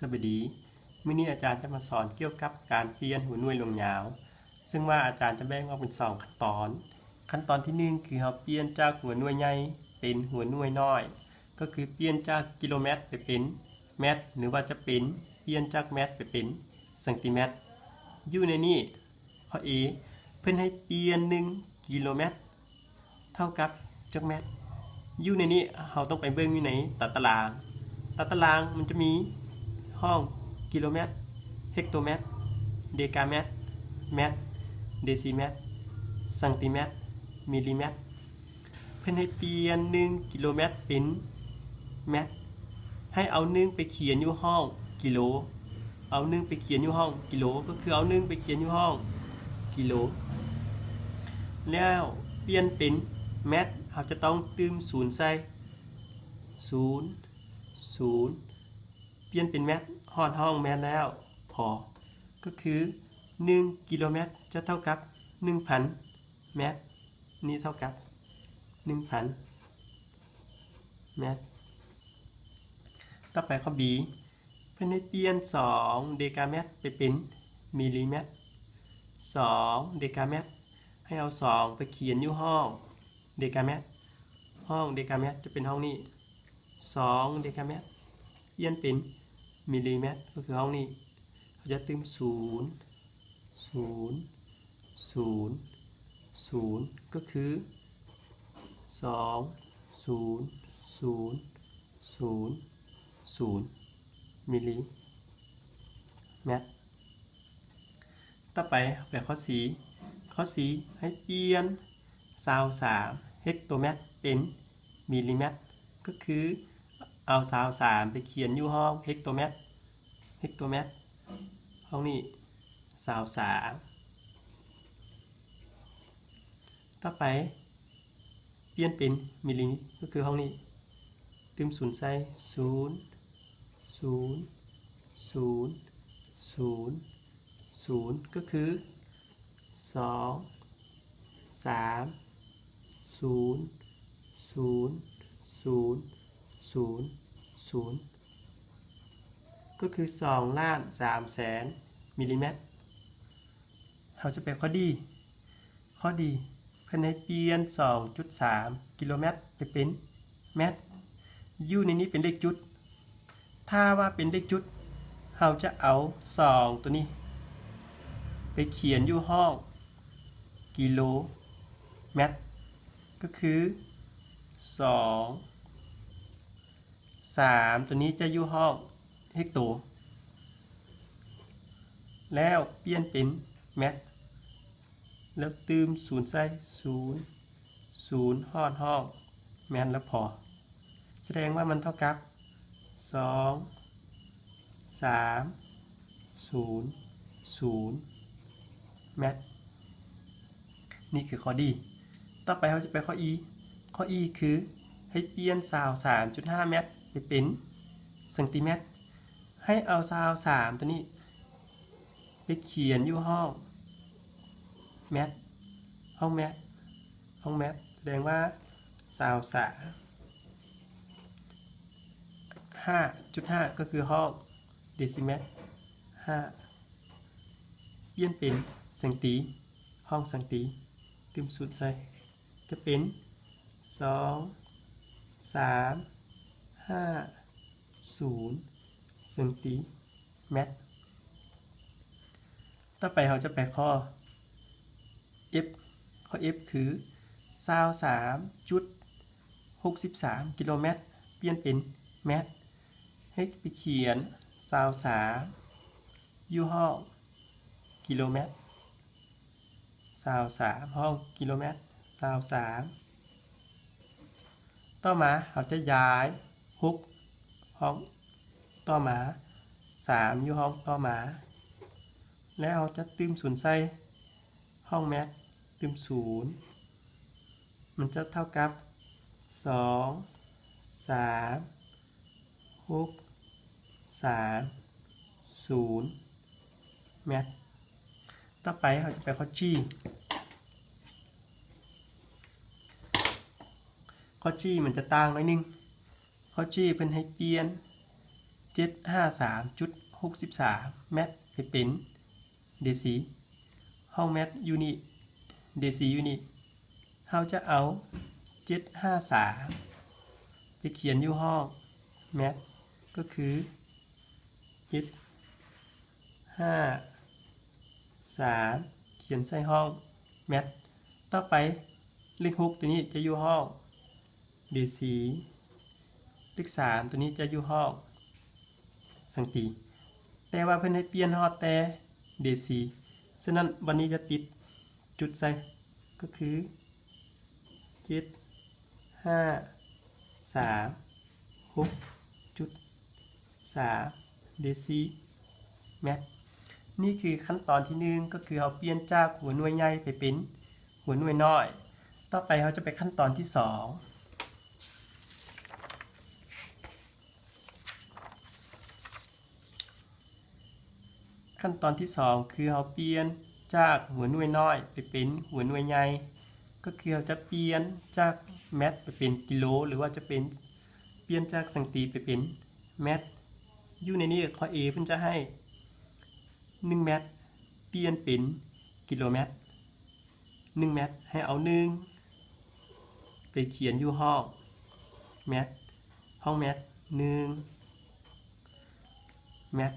ສະບາຍດີ, ມື້ນີ້ອາຈານຈະມາສອນກ່ຽວກັບການປ່ຽນຫົວໜ່ວຍລວງຍາວ, ເຊິ່ງວ່າອາຈານຈະແບ່ງອອກເປັນສອງຂັ້ນຕອນ. ຂັ້ນຕອນທີໜຶ່ງ ຄືເຮົາປ່ຽນຈາກຫົວໜ່ວຍໃຫຍ່ເປັນຫົວໜ່ວຍນ້ອຍ, ກໍຄືປ່ຽນຈາກກິໂລແມັດໄປເປັນແມັດ ຫຼືວ່າຈະເປັນປ່ຽນຈາກແມັດໄປເປັນຊັງຕີແມັດ. ຢູ່ໃນນີ້ ຂໍ້ A ເພິ່ນໃຫ້ປ່ຽນໜຶ່ງກິໂລແມັດ ເທົ່າກັບຈັກແມັດ? ຢູ່ໃນນີ້ເຮົາຕ້ອງໄປເບິ່ງຢູ່ໃນຕາຕະລາງ. ຕາຕະລາງມັນຈະມີຫ້ອງກິໂລແມັດ, ເຮັກໂຕແມັດ, ເດກາແມັດ, ແມັດ, ເດຊີແມັດ, ຊັງຕີແມັດ, ມິລລີແມັດ. ເພິ່ນໃຫ້ປ່ຽນໜຶ່ງກິໂລແມັດເປັນແມັດ. ໃຫ້ເອົາໜຶ່ງໄປຂຽນຢູ່ຫ້ອງກິໂລ, ເອົາໜຶ່ງໄປຂຽນຢູ່ຫ້ອງກິໂລ ກໍຄືເອົາໜຶ່ງໄປຂຽນຢູ່ຫ້ອງກິໂລ ແລ້ວປ່ຽນເປັນແມັດ, ເຮົາຈະຕ້ອງຕື່ມສູນໃສ່ ສູນ ສູນ ປ່ຽນເປັນແມັດ ຮອດຫ້ອງແມັດແລ້ວ ພໍ ກໍຄືໜຶ່ງກິໂລແມັດຈະເທົ່າກັບໜຶ່ງພັນແມັດ, ນີ້ເທົ່າກັບໜຶ່ງພັນແມັດ. ຕໍ່ໄປຂໍ້ B ເພິ່ນໃຫ້ປ່ຽນສອງເດກາແມັດໄປເປັນມິລລີແມັດ, ສອງເດກາແມັດ ໃຫ້ເອົາສອງໄປຂຽນຢູ່ຫ້ອງເດກາແມັດ, ຫ້ອງເດກາແມັດຈະເປັນຫ້ອງນີ້ ສອງເດກາແມັດ ປ່ຽນເປັນມິລລີແມັດ ກໍຄືຫ້ອງນີ້ ເຮົາຈະຕື່ມສູນ ສູນ ສູນ ສູນ ກໍຄືສອງ ສູນ ສູນ ສູນ ສູນ ມິລລີແມັດ. ຕໍ່ໄປໄປຂໍ້ C ຂໍ້ C ໃຫ້ປ່ຽນຊາວສາມເຮັກໂຕແມັດເປັນມິລລີແມັດ ກໍຄືເອົາຊາວສາມໄປຂຽນຢູ່ຫ້ອງເຮັກໂຕແມັດ, ເຮັກໂຕແມັດ ຫ້ອງນີ້ ຊາວສາມ. ຕໍ່ໄປປ່ຽນເປັນມິລລີ ກໍຄືຫ້ອງນີ້ ຕື່ມສູນໃສ່ ສູນ ສູນ ສູນ ສູນ ສູນ ກໍຄືສອງ ສາມ ສູນ ສູນ ສູນ ສູນ ສູນ ກໍຄືສອງລ້ານສາມແສນມິລລີແມັດ. ເຮົາຈະໄປຂໍ້ D ຂໍ້ D ເພິ່ນໃຫ້ປ່ຽນສອງຈຸດສາມກິໂລແມັດໄປເປັນແມັດ. ຢູ່ໃນນີ້ເປັນເລກຈຸດ, ຖ້າວ່າເປັນເລກຈຸດ ເຮົາຈະເອົາສອງໂຕນີ້ໄປຂຽນຢູ່ຫ້ອງກິໂລແມັດ ກໍຄືສອງ ສາມ ໂຕນີ້ຈະຢູ່ຫ້ອງເຮັກໂຕ ແລ້ວປ່ຽນເປັນແມັດ ແລ້ວຕື່ມສູນໃສ່ ສູນ ສູນ ຮອດຫ້ອງແມັດ ແລ້ວພໍ ສະແດງວ່າມັນເທົ່າກັບສອງ ສາມ ສູນ ສູນ ແມັດ. ນີ້ຄືຂໍ້ D. ຕໍ່ໄປເຮົາຈະໄປຂໍ້ E. ຂໍ້ E ຄືໃຫ້ປ່ຽນຊາວສາມຈຸດຫ້າແມັດໄປເປັນຊັງຕີແມັດ. ໃຫ້ເອົາຊາວສາມໂຕນີ້ໄປຂຽນຢູ່ຫ້ອງແມັດ, ຫ້ອງແມັດ, ຫ້ອງແມັດ ສະແດງວ່າຊາວສາມ ຫ້າຈຸດຫ້າ ກໍຄືຫ້ອງເດຊິແມັດ ຫ້າ ປ່ຽນເປັນຊັງຕີ ຫ້ອງຊັງຕີ ຕື່ມສູນໃສ່ ຈະເປັນສອງສາມຫ້າສູນຊັງຕີແມັດ. ຕໍ່ໄປເຮົາຈະໄປຂໍ້ F. ຂໍ້ F ຄືຊາວສາມຈຸດຫົກສິບສາມກິໂລແມັດ ປ່ຽນເປັນແມັດ. ໃຫ້ໄປຂຽນຊາວສາມຢູ່ຫ້ອງກິໂລແມັດ, ຊາວສາມ ຫ້ອງກິໂລແມັດ ຊາວສາມ. ຕໍ່ມາເຮົາຈະຍ້າຍຫົກຫ້ອງ, ຕໍ່ມາສາມຢູ່ຫ້ອງຕໍ່ມາ ແລ້ວເຮົາຈະຕື່ມສູນໃສ່ຫ້ອງແມັດ, ຕື່ມສູນ ມັນຈະເທົ່າກັບສອງສາມຫົກສາມສູນແມັດ. ຕໍ່ໄປເຮົາຈະໄປຂໍ້ G. ຂໍ້ G ມັນຈະຕ່າງໜ້ອຍໜຶ່ງ. ຂໍ້ G ເພິ່ນໃຫ້ປ່ຽນ ເຈັດຫ້າສາມຈຸດຫົກສິບສາມແມັດໄປເປັນເດຊີ ຫ້ອງແມັດຢູ່ນີ້ ເດຊີຢູ່ນີ້ ເຮົາຈະເອົາເຈັດຫ້າສາມໄປຂຽນຢູ່ຫ້ອງແມັດ ກໍຄືເຈັດຫ້າສາມ ຂຽນໃສ່ຫ້ອງແມັດ. ຕໍ່ໄປເລກຫົກຕົວນີ້ຈະຢູ່ຫ້ອງເດຊີ ເລກສາມຕົວນີ້ຈະຢູ່ຫ້ອງສັງຕີ ແຕ່ວ່າເພິ່ນໃຫ້ປ່ຽນຮອດແຕ່ເດຊີ ສະນັ້ນບັດນີ້ຈະຕິດຈຸດໃສ່ ກໍຄືເຈັດຫ້າສາມຫົກຈຸດສາມເດຊີແມັດ. ນີ້ຄືຂັ້ນຕອນທີໜຶ່ງ ກໍຄືເຮົາປ່ຽນຈາກຫົວໜ່ວຍໃຫຍ່ໄປເປັນຫົວໜ່ວຍນ້ອຍ. ຕໍ່ໄປເຮົາຈະໄປຂັ້ນຕອນທີສອງ. ຂັ້ນຕອນທີສອງ ຄືເຮົາປ່ຽນຈາກຫົວໜ່ວຍນ້ອຍໄປເປັນຫົວໜ່ວຍໃຫຍ່ ກໍຄືເຮົາຈະປ່ຽນຈາກແມັດໄປເປັນກິໂລ ຫຼືວ່າຈະເປັນ ປ່ຽນຈາກສັງຕີໄປເປັນແມັດ. ຢູ່ໃນນີ້ ຂໍ້ເອ ເພິ່ນຈະໃຫ້ໜຶ່ງແມັດປ່ຽນເປັນກິໂລແມັດ. ໜຶ່ງແມັດ ໃຫ້ເອົາໜຶ່ງໄປຂຽນຢູ່ຫ້ອງແມັດ ຫ້ອງແມັດ ໜຶ່ງແມັດ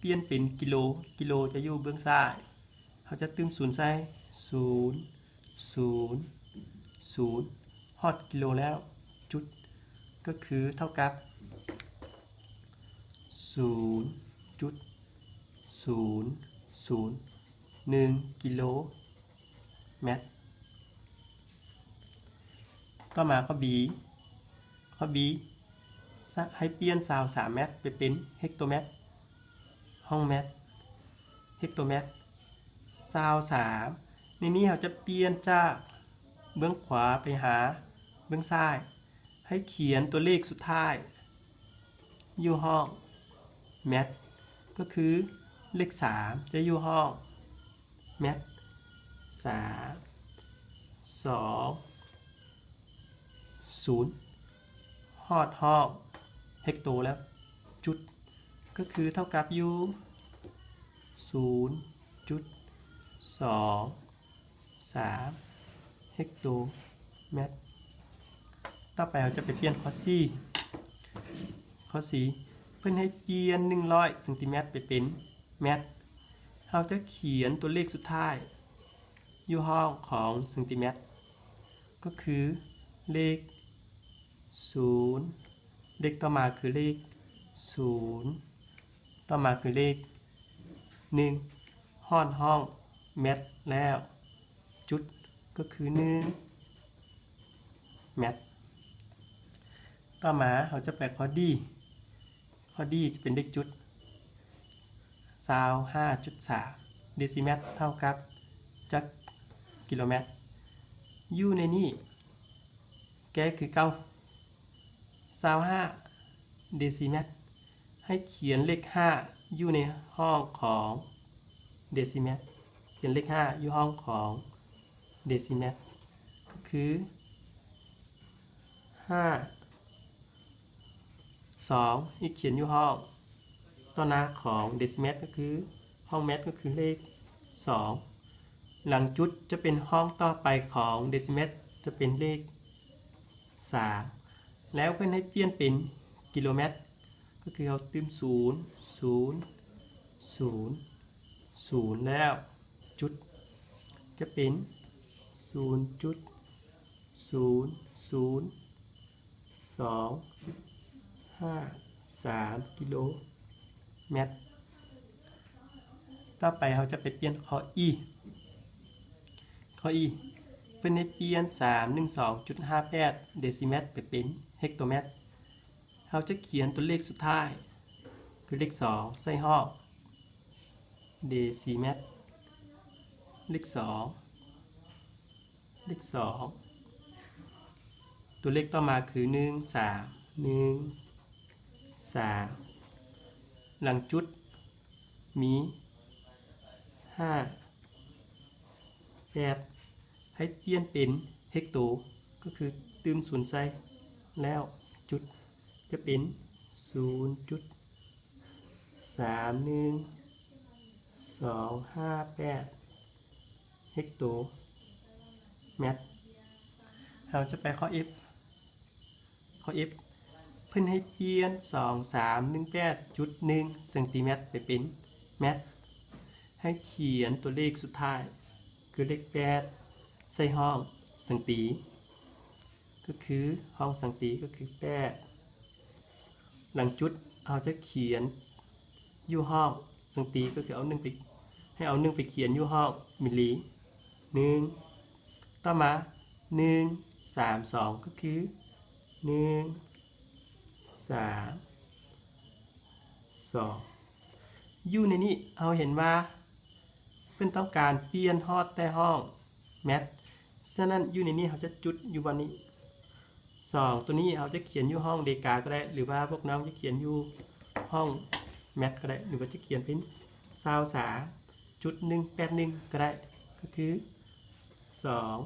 ປ່ຽນເປັນກິໂລ ກິໂລຈະຢູ່ເບື້ອງຊ້າຍ ເຮົາຈະຕື່ມສູນໃສ່ ສູນ ສູນ ສູນ ຮອດກິໂລແລ້ວ ຈຸດ ກໍຄືເທົ່າກັບສູນຈຸດສູນສູນໜຶ່ງກິໂລແມັດ. ຕໍ່ມາຂໍ້ບີ ຂໍ້ບີ ສະ ໃຫ້ປ່ຽນຊາວສາມແມັດໄປເປັນເຮັກໂຕແມັດ ຫ້ອງແມັດ ເຮັກໂຕແມັດ ຊາວສາມ. ໃນນີ້ເຮົາຈະປ່ຽນຈາກເບື້ອງຂວາໄປຫາເບື້ອງຊ້າຍ ໃຫ້ຂຽນຕົວເລກສຸດທ້າຍຢູ່ຫ້ອງແມັດ ກໍຄືເລກສາມຈະຢູ່ຫ້ອງແມັດ ສາມ ສອງ ສູນ ຮອດຫ້ອງເຮັກໂຕແລ້ວ ຈຸດ ກໍຄືເທົ່າກັບຢູ່ສູນຈຸດສອງສາມເຮັກໂຕແມັດ. ຕໍ່ໄປເຮົາຈະໄປປ່ຽນຂໍ້ສີ່ ຂໍ້ສີ່ ເພິ່ນໃຫ້ປ່ຽນໜຶ່ງຮ້ອຍຊັງຕີແມັດໄປເປັນແມັດ. ເຮົາຈະຂຽນຕົວເລກສຸດທ້າຍຢູ່ຫ້ອງຂອງຊັງຕີແມັດ ກໍຄືເລກສູນ ເລກຕໍ່ມາຄືເລກສູນ ຕໍ່ມາຄືເລກໜຶ່ງ ຮອດຫ້ອງແມັດແລ້ວ ຈຸດ ກໍຄືໜຶ່ງແມັດ. ຕໍ່ມາເຮົາຈະໄປຂໍ້ດີ ຂໍ້ດີຈະເປັນເລກຈຸດ ຊາວຫ້າຈຸດສາມເດຊິແມັດເທົ່າກັບຈັກກິໂລແມັດ. ຢູ່ໃນນີ້ ແກ້ຄືເກົ່າ ຊາວຫ້າເດຊິແມັດ ໃຫ້ຂຽນເລກຫ້າຢູ່ໃນຫ້ອງຂອງເດຊິແມັດ ຂຽນເລກຫ້າຢູ່ຫ້ອງຂອງເດຊິແມັດ ກໍຄືຫ້າ ສອງ ອີກຂຽນຢູ່ຫ້ອງຕໍ່ໜ້າຂອງເດຊິແມັດ ກໍຄືຫ້ອງແມັດ ກໍຄືເລກສອງ. ຫຼັງຈຸດຈະເປັນຫ້ອງຕໍ່ໄປຂອງເດຊິແມັດ ຈະເປັນເລກສາມ ແລ້ວເພິ່ນໃຫ້ປ່ຽນເປັນກິໂລແມັດ ກໍຄືເຮົາຕື່ມສູນ ສູນ ສູນ ສູນ ແລ້ວຈຸດ ຈະເປັນສູນຈຸດສູນສູນສອງຫ້າສາມກິໂລແມັດ. ຕໍ່ໄປເຮົາຈະໄປປ່ຽນຂໍ້ອີ ຂໍ້ອີ ເພິ່ນໃຫ້ປ່ຽນສາມໜຶ່ງສອງຈຸດຫ້າແປດເດຊິແມັດໄປເປັນເຮັກໂຕແມັດ. ເຮົາຈະຂຽນຕົວເລກສຸດທ້າຍ ຄືເລກສອງ ໃສ່ຮອບເດຊິແມັດ ເລກສອງ ເລກສອງ ຕົວເລກຕໍ່ມາຄືໜຶ່ງສາມ ໜຶ່ງສາມ ຫຼັງຈຸດມີຫ້າແປດ ໃຫ້ປ່ຽນເປັນເຮັກໂຕ ກໍຄືຕື່ມສູນໃສ່ ແລ້ວຈຸດ ຈະເປັນສູນຈຸດ ສາມໜຶ່ງສອງຫ້າແປດ ເຮັກໂຕແມັດ. ເຮົາຈະໄປຂໍ້ F ຂໍ້ F ເພິ່ນໃຫ້ປ່ຽນສອງສາມໜຶ່ງແປດຈຸດໜຶ່ງເຊັງຕີແມັດໄປເປັນແມັດ. ໃຫ້ຂຽນຕົວເລກສຸດທ້າຍຄືເລກແປດໃສ່ຮ່ອງເຊັງຕີ ກໍຄືຮ່ອງເຊັງຕີກໍຄືແປດ. ຫຼັງຈຸດເຮົາຈະຂຽນຢູ່ຮ່ອງເຊັງຕີ ກໍຄືເອົາໜຶ່ງໄປ ໃຫ້ເອົາໜຶ່ງໄປຂຽນຢູ່ຮ່ອງມິລລີ ໜຶ່ງ. ຕໍ່ມາ ໜຶ່ງສາມສອງ ກໍຄື ໜຶ່ງສາມສອງ. ຢູ່ໃນນີ້ເຮົາເຫັນວ່າເພິ່ນຕ້ອງການປ່ຽນຮອດແຕ່ຮ່ອງແມັດ. ສະນັ້ນຢູ່ໃນນີ້ເຮົາຈະຈຸດຢູ່ບ່ອນນີ້. ສອງ ຕົວນີ້ເຮົາຈະຂຽນຢູ່ຫ້ອງເດກາກໍໄດ້ ຫຼືວ່າພວກນ້ອງຈະຂຽນຢູ່ຫ້ອງແມັດກໍໄດ້ ຫຼືວ່າຈະຂຽນເປັນຊາວສາມຈຸດໜຶ່ງແປດໜຶ່ງກໍໄດ້ ກໍຄືສອງ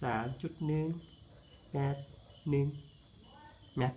ສາມຈຸດໜຶ່ງແປດໜຶ່ງແມັດ.